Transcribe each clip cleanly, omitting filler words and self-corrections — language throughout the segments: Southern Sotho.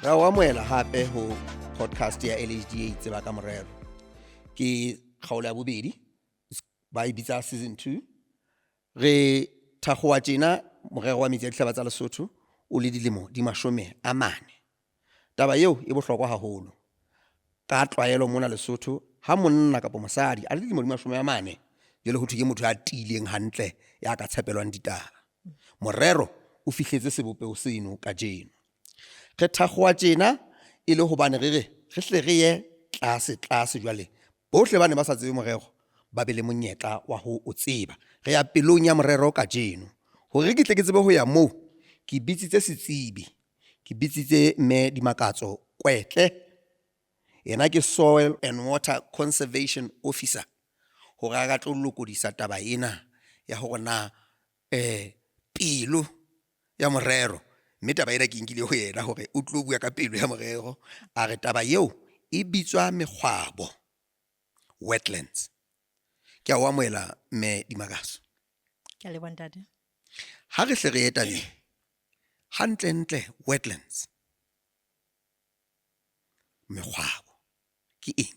Ra o amohela hape ho podcast ya LHDA Tseba ka Morero. Ke kgaolo ya bobedi ba e bitsa season 2. Re thakgowa tjena morero wa metsi a dihlaba tsa Lesotho o le dilemo di 40. Taba eo e bohlokwa haholo. Ka tlwaelo mona Lesotho ha monna kapa mosadi a le dilemo di 40 jwale ho thwe ke motho ya tiileng hantle ya ka tshepelwang ditaba. Morero o fihletse sebopeho seno kajeno. Re thakgowa tjena e le hobane re re re hle re ye tlase tlase jwale bohle ba ne ba sa tsebe morero ba be le monyetla wa ho o tseba. Re ya pelong ya morero kajeno. Hore ke tle ke tsebe ho ya moo, ke bitsitse setsebi, ke bitsitse mme Dimakatso Kwetle. Yena ke Soil and Water Conservation Officer hore a ka tlo lokodisa taba ena ya hore na pelo ya morero, mme taba ena ke nkile ho yena hore o tlo bua ka pelo ya morero. A re taba eo e bitswa mekgwabo, wetlands. Ke a o amohela mme Dimakatso. Ke a leboha ntate. Ha re hle re ye tabeng, hantlentle wetlands, mekgwabo ke eng?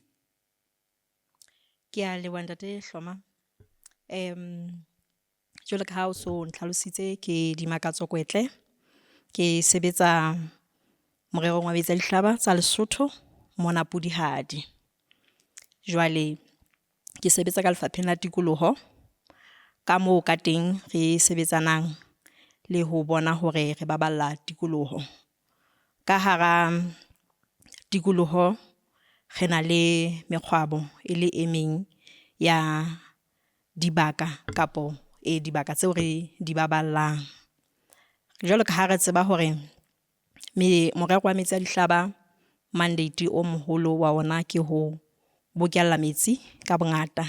Ke a leboha ntate Hloma. Jwalo ka ha o so ntlhalositse ke Dimakatso Kwetle. Ke sebetsa morerong wa metsi a dihlaba tsa Lesotho mona Pudihadi. Jwale ke sebetsa ka lefapheng la tikoloho ka moo ka teng re sebetsanang le ho bona hore re baballa tikoloho. Ka hara tikoloho re na le mekgwabo e le e meng ya dibaka kapo e dibaka tseo re di baballang. Jwalo ka ha re tseba hore morero wa metsi a dihlaba mandate o moholo wa ona ke ho bokella metsi ka bongata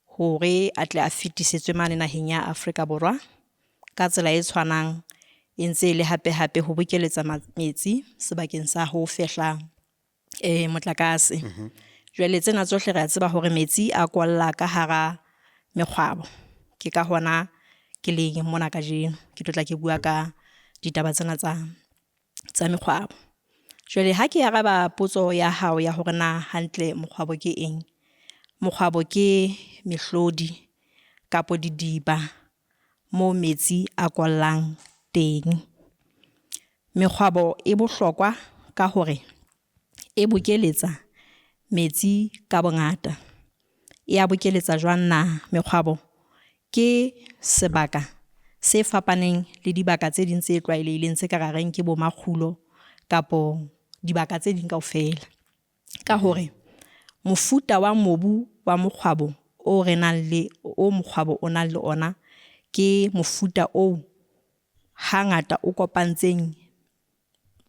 hore a tle a fetisetswe mane naheng ya Afrika Borwa. Ka tsela e tshwanang e ntse e le hape hape ho bokeletsa metsi sebakeng sa ho fehla motlakase. Jwale tsena tsohle re a tseba hore metsi a kwalla ka hara mekgwabo. Ke ka hona ke leng mona kajeno ke tlo tla ke bua ka ditaba tsena tsa mekgwabo. Jwale ha ke araba potso ya hao ya hore na hantle mokgwabo ke eng? Mokgwabo ke mehlodi kapo didiba moo metsi a kollang teng. Mekgwabo e bohlokwa ka hore e bokeletsa metsi ka bongata. E a bokeletsa jwang na? Mekgwabo ke sebaka se fapaneng le dibaka tse ding tse tlwaelehileng tse ka ra reng ke bo makgulo kapo dibaka tse ding kaofela. Ka hore mofuta wa mobu wa mokgwabo o re nang le o mokgwabo o nang le ona ke mofuta oo hangata o kopantseng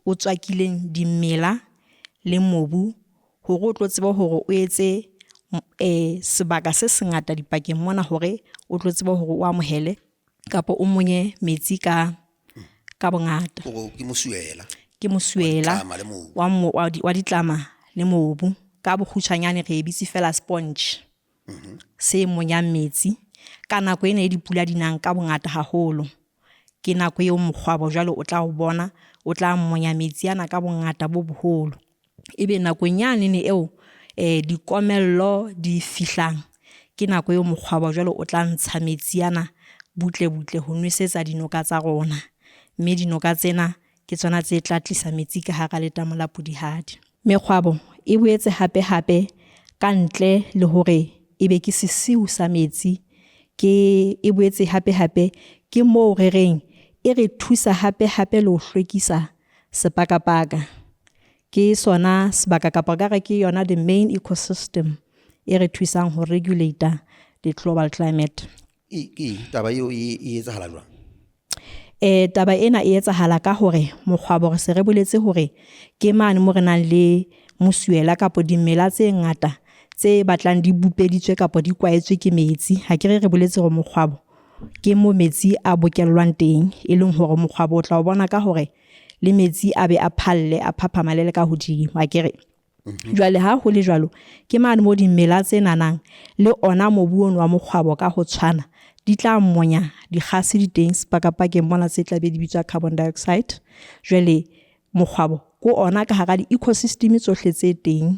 o tswakileng dimela le mobu hore o tlo tsebe hore o etse sebaka se sengata dipakeng mona hore o tlo tsebe hore o amohele kapa o monye metsi ka bongata. Ke mosuwela. Ke mosuwela wa ditlama le mobu. Ka bokgutshwanyane re e bitse fela sponge. Se monyang metsi ka nako ena e dipula di nang ka bongata haholo. Ke nako eo mokgwabo jwale o tla o bona o tla monya metsi ana ka bongata bo boholo. Ebe nakong yane eo dikomello di fihlang ke nako eo mokgwabo jwale o tla ntsha metsi ana butle butle ho nwesetsa dinoka tsa rona. Mme dinoka tsena ke tsona tse tla tlisa metsi ka hara letamo la Pudihadi. Mekgwabo e boetse hape hape ka ntle le hore ebe ke sesiu sa metsi, ke e boetse hape hape ke moo re reng e re thusa hape hape le ho hlwekisa sepakapaka. Ke sona sebaka kapa ka re ke yona the main ecosystem e re thusang ho regulate the global climate. Ke taba eo e etsahala jwang? Taba ena e etsahala ka hore mokgwabo re se re boletse hore ke mane mo re nang le mosuwela kapo dimela tse ngata tse batlang di bupeditswe kapo di kwaetswe ke metsi. Ha ke re re boletse hore mokgwabo Ke mo metsi a bokellwang teng, e leng hore mokgwabo o tla o bona ka hore le metsi a be a phalle a phaphamale ka hodimo akere. Jwale ha ho le jwalo, ke mane mo dimela tse nanang le ona mobu ono wa mokgwabo ka ho tshwana di tla monya dikgase di teng sepakapakeng mona tse tla be di bitswa carbon dioxide. Jwale mokgwabo ke ona ka hara di-ecosystem tsohle tse teng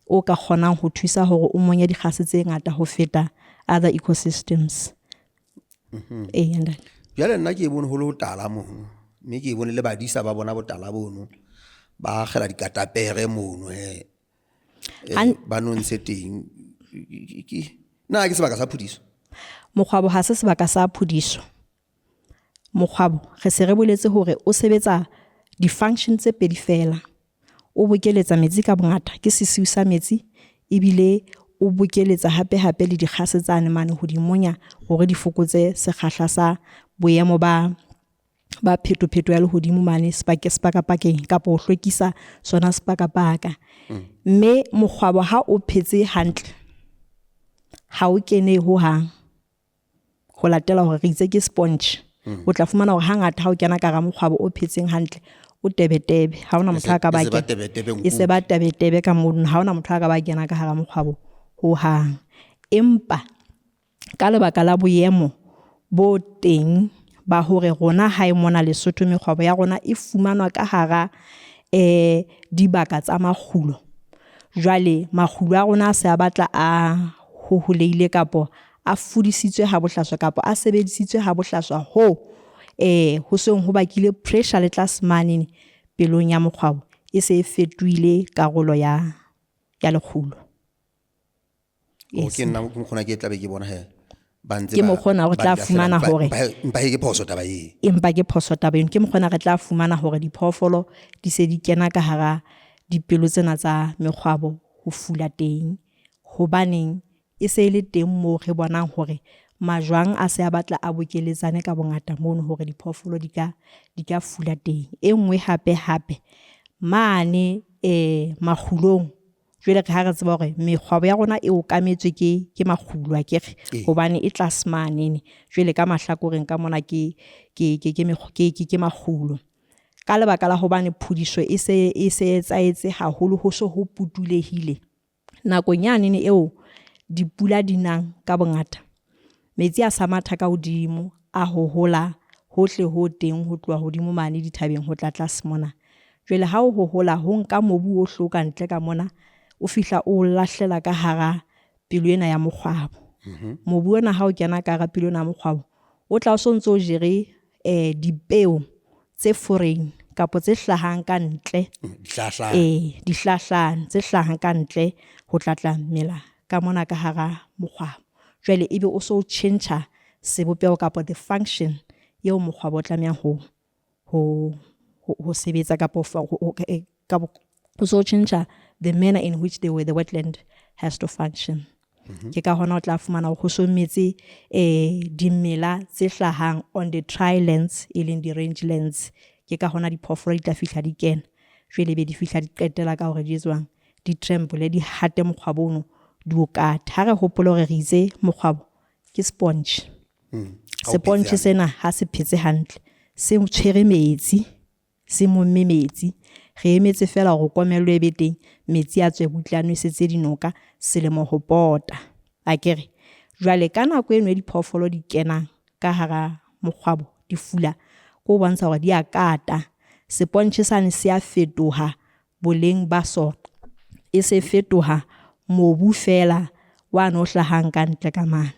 o ka kgonang ho thusa hore o monye dikgase tse ngata ho feta other ecosystems. Ee, ntate. Jwale nna ke e bone ho le botala mono, mme ke e bone le badisa ba bona botala bono ba akgela dikatapere mono he. Ba nontshe teng. Na ke sebaka sa phudiso? Mokgwabo ha se sebaka sa phudiso. Mokgwabo re se re boletse hore o sebetsa di-function tse pedi fela. O bokeletsa metsi ka bongata, ke sesiu sa metsi ebile o bokeletsa hape hape le dikgase tsane mane ho di monya hore di fokotse sekgahla sa boemo ba ba phetopheto ya lehodimo mane sepakapakeng kapa ho hlwekisa sona sepakapaka. Mme mokgwabo ha o phetse hantle ha o kene hohang ho latela hore re itse ke sponge. O tla fumana hore hangata ha o kena ka hara mokgwabo o phetseng hantle o tebetebe, ha hona motho a ka ba E se ba tebetebe e se ba tebetebe ka mono, ha hona motho a ka ba kena ka hara mokgwabo hohang. Empa ka lebaka la boemo bo teng ba hore rona hae mona Lesotho mekgwabo ya rona e fumanwa ka hara dibaka tsa makgulo. Jwale makgulo a rona a se a batla a hoholeile kapo a fudisitswe ha bohlaswa kapa a sebedisitswe ha bohlaswa ho ho seng ho bakile pressure le tlase mane pelong ya mokgwabo e se e fetohile karolo ya ya lekgulo. O ke nna ke mokgona ke tla be ke bona he ba ntse Ke mokgona re tla fumana hore- empa he ke phoso taba e. Empa ke phoso taba eno, ke mokgona re tla fumana hore diphoofolo di se di kena ka hara dipelo tsena tsa mekgwabo ho fula teng. Hobaneng e se e le teng moo re bonang hore majwang a se a batla a bokeletsane ka bongata mono hore diphoofolo di ka di ka fula teng. E nngwe hape hape mane makgulong jwale ka ha re tseba hore mekgwabo ya rona e okametswe ke ke makgulo akere hobane e tlase manene jwale ka mahlakoreng ka mona ke ke ke ke ke ke ke makgulo. Ka lebaka la hobane phudiso e se e se etsahetse haholo ho so ho putulehile. Nakong yanene eo dipula di nang ka bongata, metsi a sa matha ka hodimo a hohola hohle ho teng ho tloha hodimo mane dithabeng ho tla tlase mona. Jwale ha o hohola ho nka mobu ohle o ka ntle ka mona, o fihla o lahlela ka hara pelo ena ya mokgwabo. Mobu ona ha o kena ka hara pelo ena ya mokgwabo, o tla o so ntso o jere dipeo tse foreign kapa tse hlahang ka ntle. Dihlahlana. Dihlahlana tse hlahang ka ntle ho tla tla mela ka mona ka hara mokgwabo. Jwale ebe o so tjhentjha sebopeho kapa the function eo mokgwabo o tlamehang ho ho ho sebetsa kapa ho so tjhentjha the manner in which the wetland has to function. Ke ka hona o tla fumana hore ho so metse dimela tse hlahang on the dry lands e leng di-range lands. Ke ka hona diphoofolo di tla fihla di kena. Jwale be di fihla di qetela ka hore di etswang di trample di hate mokgwabo ono di o kate. Ha re hopole hore re itse mokgwabo ke sponge. Sponge sena ha se phetse hantle, se tshwere metsi, se momme metsi. Re emetse fela hore komello e be teng, metsi a tswe butle a nwesetse dinoka selemo ho pota. Akere jwale ka nako eno e diphoofolo di kenang ka hara mokgwabo di fula, ke ho bontsha hore di a kata. Sepontjhe sane se a fetoha boleng ba sona. E se fetoha mobu fela wane o hlahang ka ntle ka mane.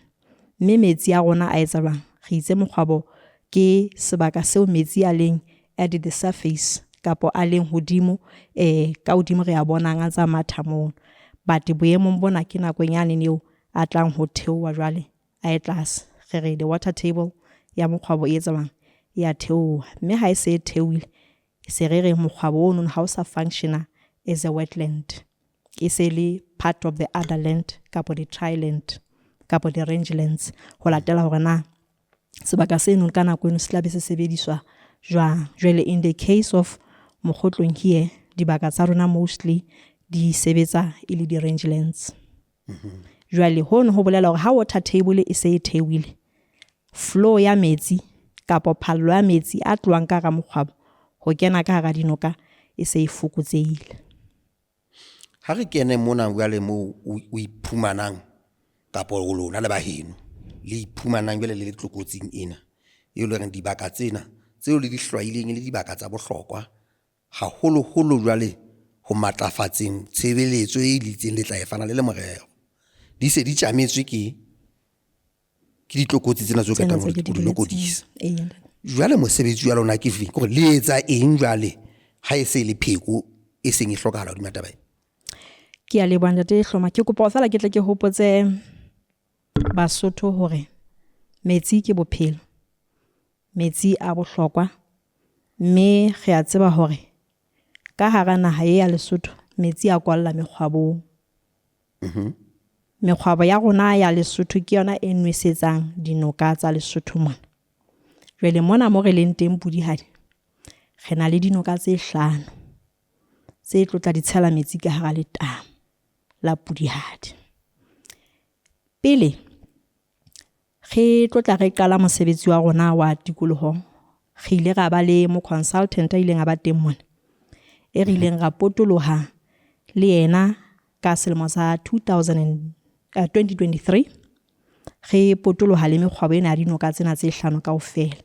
Mme metsi a rona a etsa jwang? Re itse mokgwabo ke sebaka seo metsi a leng at the surface kapo a leng hodimo ka hodimo re a bonang a ntsa matha mono. But boemong bona ke nakong yane eo a tlang ho theoha jwale a ye tlase. Re re the water table ya mokgwabo e etsa jwang? E a theoha. Mme ha e se e theohile, se re re mokgwabo ono ha o sa functiona as a wetland. E se le part of the other land kapo the dry land kapo the range lands. Ho latela hore na sebaka seno ka nako eno se tla be se sebediswa jwang. Jwale in the case of Mokgotlong here, dibaka tsa rona mostly di sebetsa e le di-range lands. Jwale hono ho bolela hore ha water table e se e theohile, Flow ya metsi kapa phallo ya metsi a tlohang ka hara mokgwabo ho kena ka hara dinoka e se e fokotsehile. Ha re kene mona jwale moo o iphumanang kapa lona le baheno le iphumanang jwale le le tlokotsing ena, e leng hore dibaka tsena tseo le di hlwaileng le dibaka tsa bohlokwa haholoholo jwale ho matlafatseng tshebeletso e le itseng le tla e fana le le morero. Di se di tjametswe ke ditlokotsi tsena tseo Tsena qetang tse ke di ho di boletseng. lokodisa. Ee, ntate. Jwale mosebetsi wa lona ke feng? Ke hore le etsa eng jwale ha e se le pheko e seng e hlokahala hodima taba ena? Ke a leboha ntate Hloma. Ke kopa feela ke tle ke hopotse Basotho hore metsi ke bophelo. Metsi a bohlokwa mme re a tseba hore ka hara naha e ya Lesotho metsi a kwalla mekgwabong. Mekgwabo ya rona ya Lesotho ke yona e nwesetsang dinoka tsa Lesotho mona. Jwale mona mo re leng teng Pudihadi, re na le dinoka tse hlano tse tlo tla di tshela metsi ka hara letamo la Pudihadi. Pele re tlo tla re qala mosebetsi wa rona wa tikoloho, re ile ra ba le mo consultant a ileng a ba teng mona. E re ileng ra potoloha le yena ka selemo sa 2023. Re potoloha le mekgwabo ena ya dinoka tsena tse hlano kaofela.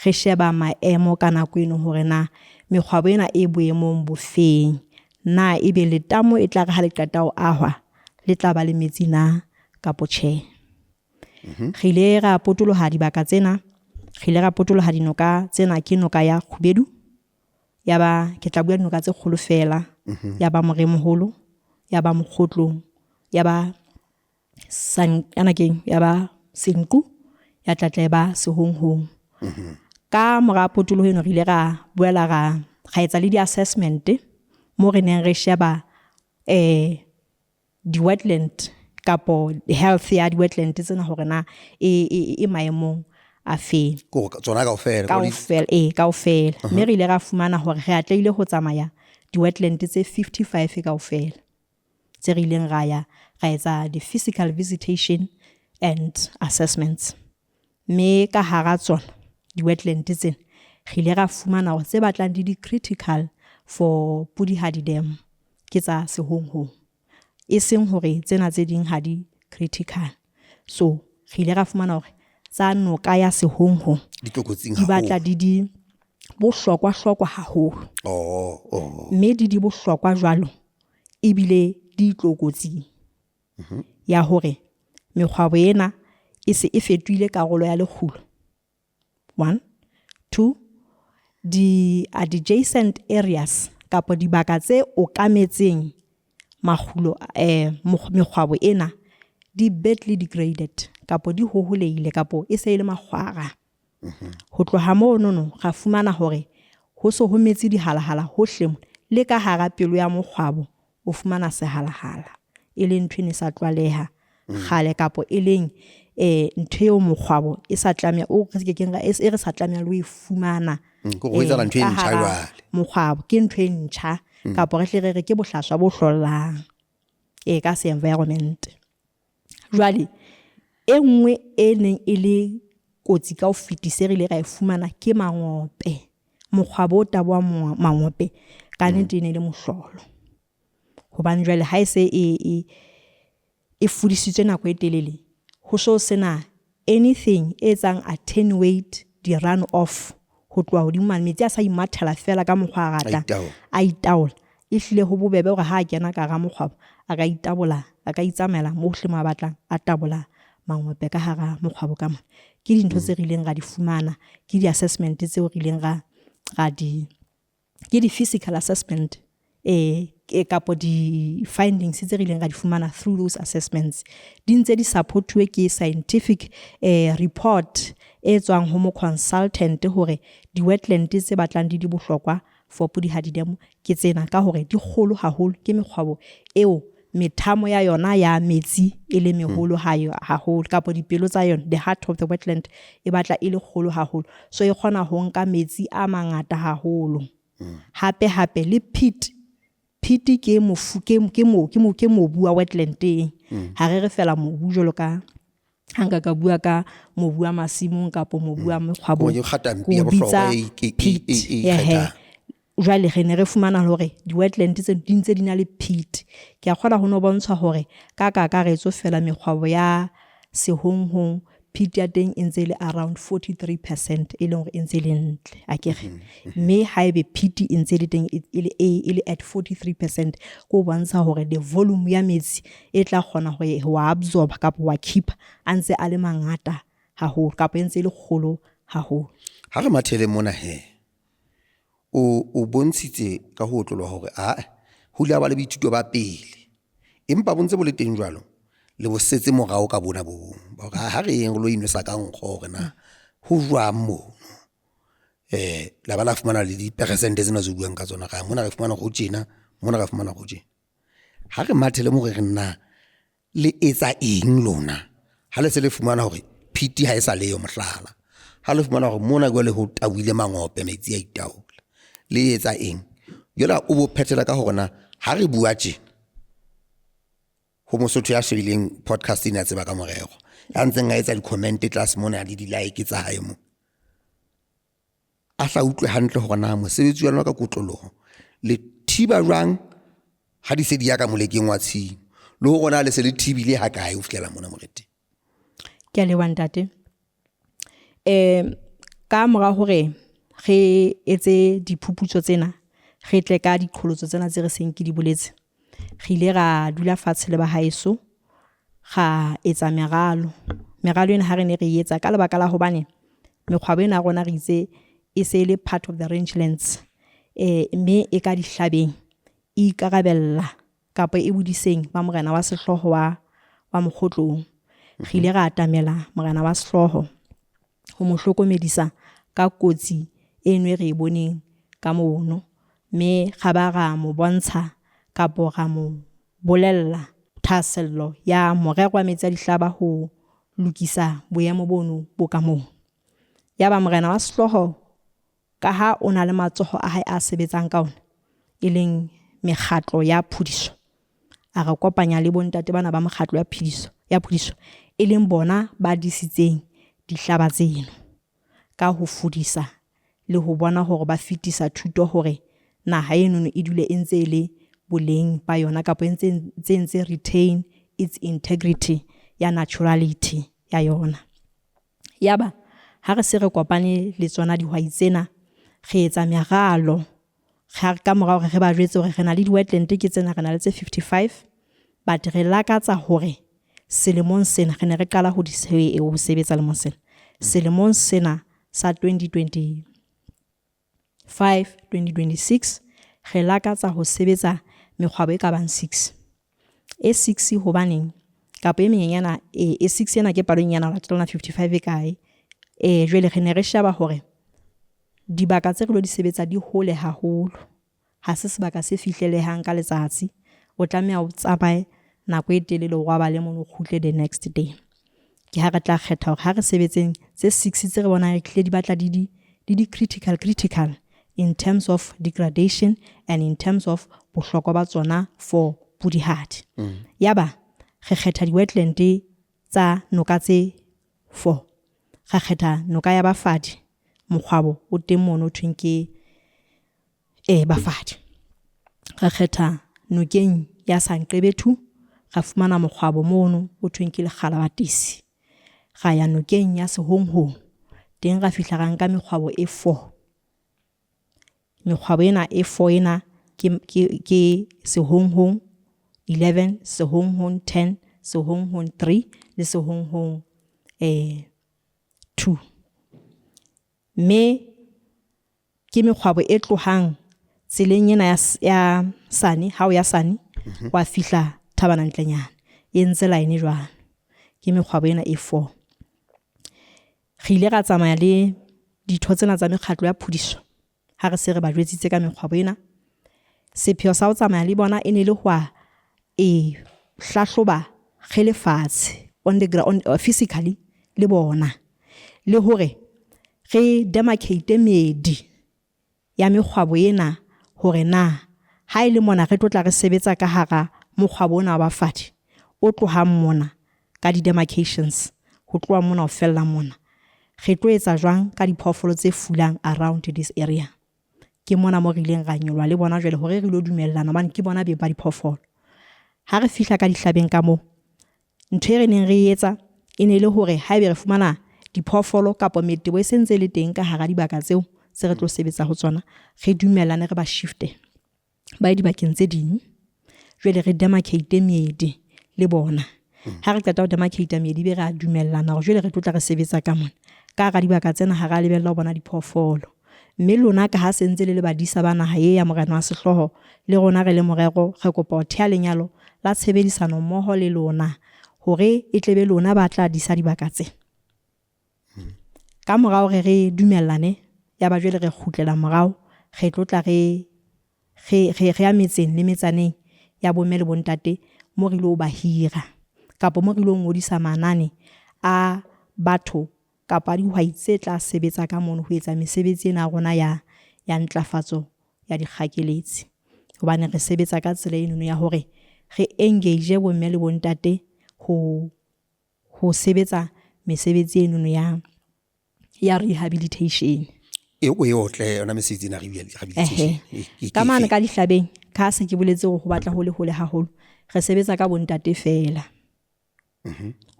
Re sheba maemo ka nako eno hore na mekgwabo ena e boemong bo feng. Na ebe letamo e tla re ha le qeta ho ahwa le tla ba le metsi na kapo tjhe. Re ile ra potoloha dibaka tsena, re ile ra potoloha dinoka tsena ke noka ya Kgubedu, ya ba ke tla bua dinoka tse kgolo fela, ya ba Moremoholo, ya ba Mokgotlong, ya ba ana keng, ya ba Senqu, ya tla tla e ba Sehonghong. Ka mora potoloho eno re ile ra boela ra etsa le di-assessment mo re neng re sheba di-wetland kapo health ya di-wetland tsena hore na e maemong a feng. Tsona kaofela. Kaofela, ee, kaofela. Mme re ile ra fumana hore re atlehile ho tsamaya di-wetland tse 55 kaofela. Tse re ileng ra ya ra etsa di-physical visitation and assessments. Mme ka hara tsona di-wetland tsena re ile ra fumana hore tse batlang di di critical for Pudihadi Dam ke tsa Sehonghong. E seng hore tsena tse ding ha di critical. So re ile ra fumana hore tsa noka ya Sehonghong Di tlokotsing di batla haholo. di di bohlokwa hlokwa haholo. Mme di di bohlokwa jwalo ebile di tlokotsing ya hore mekgwabo ena e se e fetohile karolo ya lekgulo. 1, 2, di adjacent areas kapa dibaka tse okametseng makgulo mekgwabo ena di badly degraded kapa di hoholehile kapa e se e le makgwara. Ho tloha monono ra fumana hore ho so ho metse dihalahala hohle mona le ka hara pelo ya mokgwabo o fumana sehalahala e leng ntho e ne sa tlwaleha kgale kapa e leng ntho eo mokgwabo e sa tlameha o re kekeng ra e re sa tlameha le ho e fumana. Ke hore ho etsahala ntho e Ka ntjha hara jwale. Mokgwabo ke ntho e ntjha kapa re hle re re ke bohlaswa bo hlollang ka se environment. Jwale e nngwe e neng e le kotsi ka ho fetisa re ile ra e fumana ke mangope. Mokgwabo o tabohang mangope ka nnete e ne le mohlolo. Hobane jwale ha e se e fudisitswe nako e telele ho so sena anything e etsang attenuate di run off ho tloha hodimo mane metsi a sa imathela fela ka mokgwa a ratang. A A itaola. E hlile ho bobebe hore ha a kena ka hara mokgwabo a ka itabola, a ka itsamaela mo hohle mo a batlang, a tabola mangope ka hara mokgwabo ka mona. Ke dintho tse re ileng ra di fumana, ke di-assessment tseo re ileng ra di, ke di-physical assessment kapo di-findings tse re ileng ra di fumana through those assessments. Di ntse di supportuwe ke scientific report e tswang ho mo consultant hore di-wetland tse batlang di di bohlokwa for Pudihadi Dam ke tsena ka hore di kgolo haholo, ke mekgwabo eo methamo ya yona ya metsi e le meholo haholo kapo dipelo tsa yona, the heart of the wetland e batla e le kgolo haholo, so e kgona ho nka metsi a mangata haholo. Hape hape le peat, peat ke mofu, ke, ke mo, ke mo, ke mobu wa wetland teng. Ha re re fela mobu jwalo ka Ha nka ka bua ka mobu wa masimong kapo mobu wa mekgwabong, Ke kgatampi ke ya o bitsa bohlokwa e peat. e Ehe. ikgethang. Jwale re ne re fumana hore di-wetland tse di ntse di na le peat. Ke a kgolwa ho no bontshwa hore ka kakaretso fela mekgwabo ya sehonghong peat ya teng e ntse e le around 43% e leng hore e ntse e le ntle, akere. Mme haebe peat e ntse e le teng e le at 43% ke ho bontsha hore the volume ya metsi e tla kgona ho absorb kapa wa keep a ntse a le mangata haholo kapa e ntse e le kgolo haholo. Ha re mathele mona he, o bontshitse ka ho otloloha hore ho ile ha ba le boithuto ba pele, empa bo ntse bo le teng jwalo, le bo setse morao ka bona bo bong. Ba hore ha re yeng re lo inwesa ka nkgo hore na ho jwang mono. La ba la fumana le diperesente tsena tse buang ka tsona, ra mona re fumana ho tjena, mona re fumana ho tjena. Ha re mathele mo re reng na le etsa eng lona ha le se le fumana hore peat ha e sa leyo mohlala, ha le fumana hore mona jwale ho tabohile mangope metsi a itaola, le etsa eng? Jwale o bo phethela ka hore na ha re bua tjena ho Mosotho ya shebileng podcast ena ya Tseba ka Morero, ya ntseng a etsa di-comment tlase mona le di-like tsa hae mo, a hla utlwe hantle hore na mosebetsi wa lona ka kotloloho le thiba jwang ha di se di ya ka molekeng wa tshimo, le hore na le se le thibile ha kae ho fihlela mona moreteng. Ke a leboha ntate. Ka mora hore re etse diphuputso tsena, re tle ka diqholotso tsena tse re seng ke di boletse, re ile ra dula fatshe le ba haeso, ra etsa meralo. Meralo ena ha re ne re etsa ka lebaka la hobane mekgwabo ena ya rona re itse e se e le part of the rangelands, mme e ka dihlabeng, e ikarabella kapa e bodiseng ba morena wa sehlooho wa Mokgotlong. Re ile ra atamela morena wa sehlooho ho mo hlokomedisa ka kotsi eno e re e boneng ka mono, mme ra ba ra mo bontsha kapo ra mo bolella thahasello ya morero wa metsi a dihlaba ho lokisa boemo bono bo ka moo. Yaba morena wa sehlooho ka ha o na le matsoho a hae a sebetsang ka ona, e leng mekgatlo ya phudiso, a re kopanya le bontate bana ba mokgatlo ya phediso, ya phudiso, e leng bona ba disitseng dihlaba tseno ka ho fudisa le ho bona hore ba fetisa thuto hore naha enono e dule e ntse e le boleng ba yona kapa e ntse retain its integrity ya naturality ya yona. Yaba ha re se re kopane le tsona dihwai tsena, re etsa meralo ka mora hore re ba jwetse hore re na le di-wetland ke tsena, re na le tse 55, but re lakatsa hore selemong sena re ne re qala ho sebetsa lemong sena. Selemong sena sa 2025, 2026 re lakatsa ho sebetsa mekgwabo e ka bang 6. E 6 hobaneng kapa e menyenyana, e 6 ena ke palo e nyenyane ho latela 55 e kae. Jwale re ne re sheba hore dibaka tse re lo di sebetsa di hole haholo, ha se sebaka se fihlelehang ka letsatsi, o tlameha o tsamaye nako e telele o robale mono, o kgutle the next day. Ke ha re tla kgetha hore ha re sebetseng tse 6 tse re bonang ehlile di batla di di critical in terms of degradation and in terms of bohlokwa ba tsona for pudihadi. Yaba re kgetha di-wetland tsa noka tse 4. Ra kgetha noka ya Bafadi, mokgwabo o teng mono ho thweng ke Bafadi. Ra kgetha nokeng ya Sanqebethu, ra fumana mokgwabo mono ho thweng ke Lekgalabatesi. Ra ya nokeng ya Sehonghong, teng ra fihla ra nka mekgwabo e 4. Mekgwabo ena e 4 ena ke Sehonghong 11, Sehonghong 10, Sehonghong 3 le Sehonghong 2. Mme ke mekgwabo e tlohang tseleng ena ya Sane, ha o ya Sane, wa fihla Thabana Ntlenyana, e ntse line jwalo. Ke mekgwabo ena e 4. Re ile ra tsamaya le ditho tsena tsa mekgatlo ya phudiso ha re se re ba jwetsitse ka mekgwabo ena. Sepheo sa ho tsamaya le bona e ne le ho hlahloba re le fatshe on the ground, physically le bona, le hore re demarcate meedi ya mekgwabo ena hore na ha e le mona re tlo tla re sebetsa ka hara mokgwabo ona wa Bafadi o tlohang mona ka di-demarcations. Ho tloha mona ho fella mona. Re tlo etsa jwang ka diphoofolo tse fulang around this area? Ke mona mo re ileng ra nyoloha le bona jwale hore re ilo dumellana hobane ke bona beng ba diphoofolo. Ha re fihla ka dihlabeng ka moo, ntho e re neng re etsa e ne le hore haebe re fumana diphoofolo kapa metebo e sentse e le teng ka hara dibaka tseo tse re tlo sebetsa ho tsona, re dumellane re ba shift-e ba ye dibakeng tse ding. Jwale re demarcate meedi le bona. Ha re qeta ho demarcate meedi be re a dumellana hore jwale re tlo tla re sebetsa ka mona. Ka hara dibaka tsena ha re a lebella ho bona diphoofolo. Mme lona ka ha se ntse le le badisa ba naha e ya Morena wa Sehlooho, le rona re le morero re kopa ho theha lenyalo la tshebedisano mmoho le lona hore e tle be lona ba tla disa dibaka tse. Ka mora hore re dumellane, ya ba jwale re kgutlela morao, re tlo tla re re ya metseng le metsaneng ya bomme le bontate mo re ilo ba hira kapa mo re ilo ngodisa manane a batho kapa a dihwai tse tla sebetsa ka mono ho etsa mesebetsi ena ya rona ya ya ntlafatso ya dikgakeletsi. Hobane re sebetsa ka tsela enono ya hore re engage bomme le bontate ho ho sebetsa mesebetsi enono ya ya rehabilitation. E o e otle yona mesebetsi ena rehabilitation. Ka mane ka dihlabeng ka se ke boletse hore ho batla ho le hole haholo, re sebetsa ka bontate feela.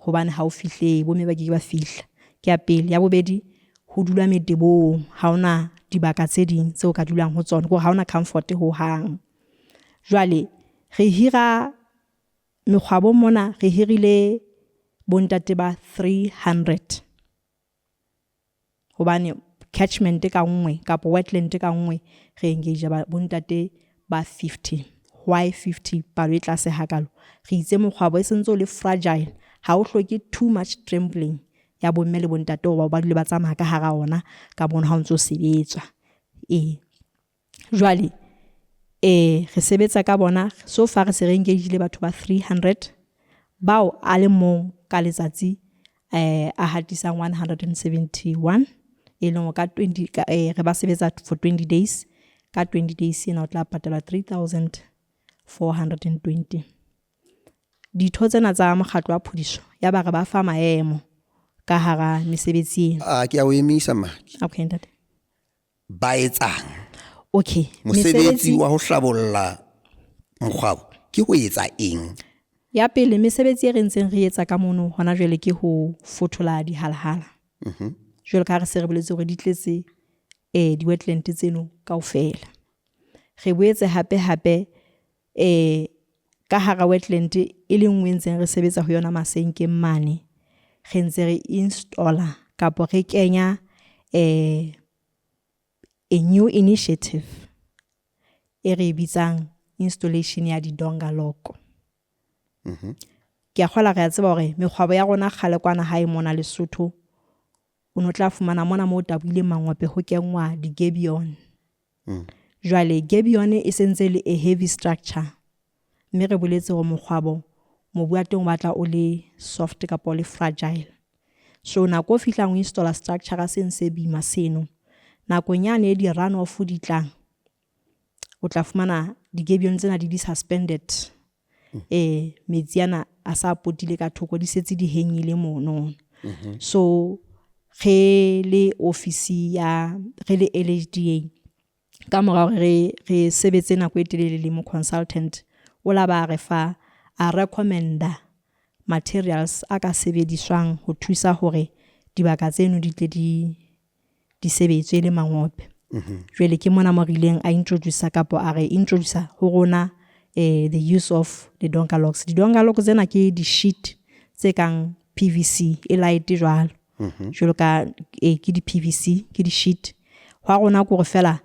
Hobane ha o fihle bomme ba ke ke ba fihla. Ke ya pele, ya bobedi ho dula metebong ha hona dibaka tse ding tseo ka dulang ho tsona, ke hore ha hona comfort ho hang. Jwale re hira mekgwabo mona re hirile bontate ba 300 hobane catchment ka nngwe kapa wetland ka nngwe re engage ba bontate ba 50. Why 50? Palo e tlase hakalo. Re itse mokgwabo e sentse o le fragile, ha o hloke too much trembling ya bomme le bontate hore ba dule ba tsamaya ka hara ona ka mono ha o ntso sebetswa. Ee. Jwale re sebetsa ka bona so far re se re engage-ile batho ba 300 bao a le mong ka letsatsi a hatisang 171 e leng ka 20 ka, re ba sebetsa for 20 days. Ka 20 days ena o tla patala 3420. Ditho tsena tsa mokgatlo wa phodiso ya ba re ba fa maemo ka hara mesebetsi ena. A ke a o emisa ma. Okay ntate. Ba etsang? Okay. Mosebetsi wa ho hlabolla mokgwabo ke ho etsa eng? Ya pele mesebetsi e re ntseng re etsa ka mono hona jwale ke ho fothola dihalahala. Jwalo ka ha re se re boletse hore di tletse di-wetland tseno kaofela. Re boetse hape hape ka hara wetland e le nngwe e ntseng re sebetsa ho yona masenkeng mane, re ntse re installer kapa re kenya a new initiative e re e bitsang installation ya di-donga lock. Ke a kgolwa re a tseba hore mekgwabo ya rona kgale kwana hae mona Lesotho o no tla fumana mona moo tabohileng mangope ho kenngwa di-gabion. Jwale gabion e sentse le a heavy structure mme re boletse hore mokgwabo mobu wa teng o batla o le soft kapa o le fragile. So nako o fihlang o installa structure seng se boima seno, nakong yane e di-run off di tlang o tla fumana di-gabion tsena di di-suspended. Metsi ana a sa potile ka thoko di setse di hengile mono. So re le office ya re le LHDA ka mora hore re sebetse nako e telele le mo consultant o la ba re fa a recommenda materials a ka sebediswang ho thusa hore dibaka tseno di tle di sebetswe le mangope. Jwale ke mona mo re ileng a introduce kapa a re introduce ho rona the use of the donga locks. Di-donga locks tsena ke di-sheet tse kang PVC e light jwalo. Jwalo ka ke di-PVC ke di-sheet. Hwa rona ke hore fela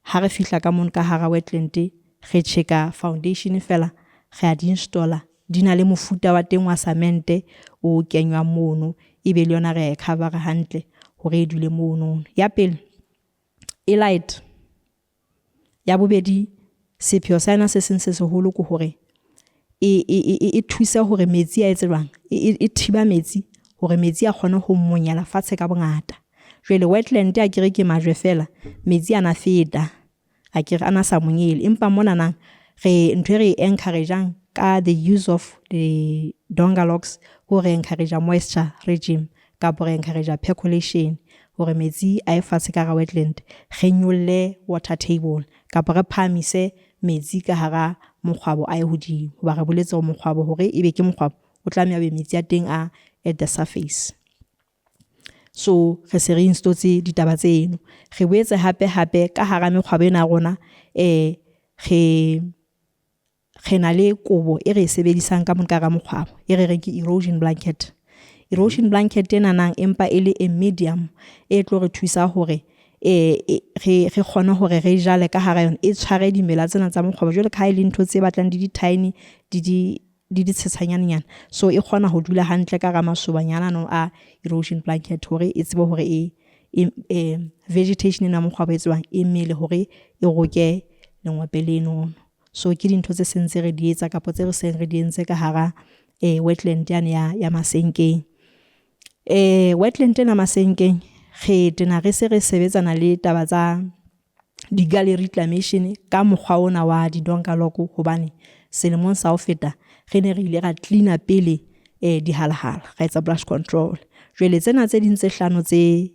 ha re fihla ka mono ka hara wetland re checka foundation fela re a di installer. Di na le mofuta wa teng wa cement o kenywang mono ebe le yona re a e cover hantle hore e dule mono. Ya pele e light. Ya bobedi sepheo sa yona se seng se seholo ke hore e thuse hore metsi a etse jwang, e thiba metsi hore metsi a kgone ho monyela fatshe ka bongata. Jwale wetland akere ke majwe fela, metsi ana feta akere ana sa monyele, empa monana re ntho e re encourage-ang ka the use of the Donga locks ke hore re encourage moisture regime kapa re encourage percolation hore metsi a ye fatshe ka hara wetland, re nyolle water table kapa re phahamise metsi ka hara mokgwabo a ye hodimo. Hoba re boletse hore mokgwabo hore ebe ke mokgwabo o tlameha ebe metsi a teng a at the surface. So re se re installetse ditaba tseno. Re boetse hape hape ka hara mekgwabo ena ya rona re re na le kobo e re e sebedisang ka mona ka hara mokgwabo e re reng ke erosion blanket. Erosion blanket ena nang empa e le a medium e tlo re thusa hore re kgone hore re jale ka hara yona, e tshware dimela tsena tsa mokgwabo jwalo ka ha e le ntho tse batlang di di tiny di di di di tshetshanyane nyana. So e kgona ho dula hantle ka hara masobanyana ano a erosion blanket hore e tsebe hore e vegetation ena ya mokgwabo e tsebang e mele hore e roke lengope leno. So ke dintho tse seng tse re di etsa kapa tse re seng re di entse ka hara wetland yane ya Masenkeng. Wetland ena Masenkeng re tena re se re sebetsana le taba tsa di-gully reclamation ka mokgwa ona wa di-donga lock hobane selemong sa ho feta re ne re ile ra clean-a pele dihalahala, ra etsa brush control. Jwale tsena tse ding tse hlano tse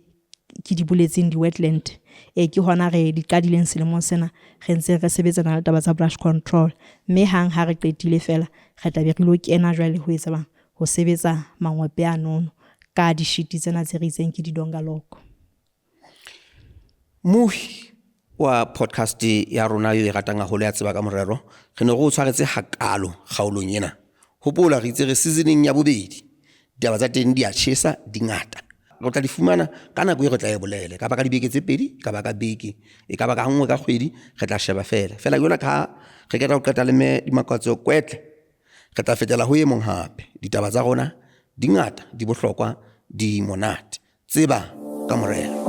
ke di boletseng di-wetland ke hona re di qadileng selemong sena re ntse re sebetsana le taba tsa brush control. Mme hang ha re qetile fela re tla be re lo kena jwale ho etsa bang ho sebetsa mangope anono ka di-sheet tsena tse re itseng ke di-donga lock. Mohi wa podcast ya rona eo e ratang haholo ya tseba ka morero, re ne re o tshwaretse hakalo kgaolong ena. Hopola re itse re seasoneng ya bobedi, ditaba tsa teng di a tjhesa di ngata. Re tla di fumana ka nako e re tla e bolele, ka ba ka dibeke tse pedi, ka ba ka beke, e ka ba ka nngwe ka kgwedi, re tla sheba fela. Fela jwalo ka ha re qeta ho qeta le mme Dimakatso Kwetle, re tla fetela ho e mong hape. Ditaba tsa rona di ngata, di bohlokwa, di monate. Tseba ka morero.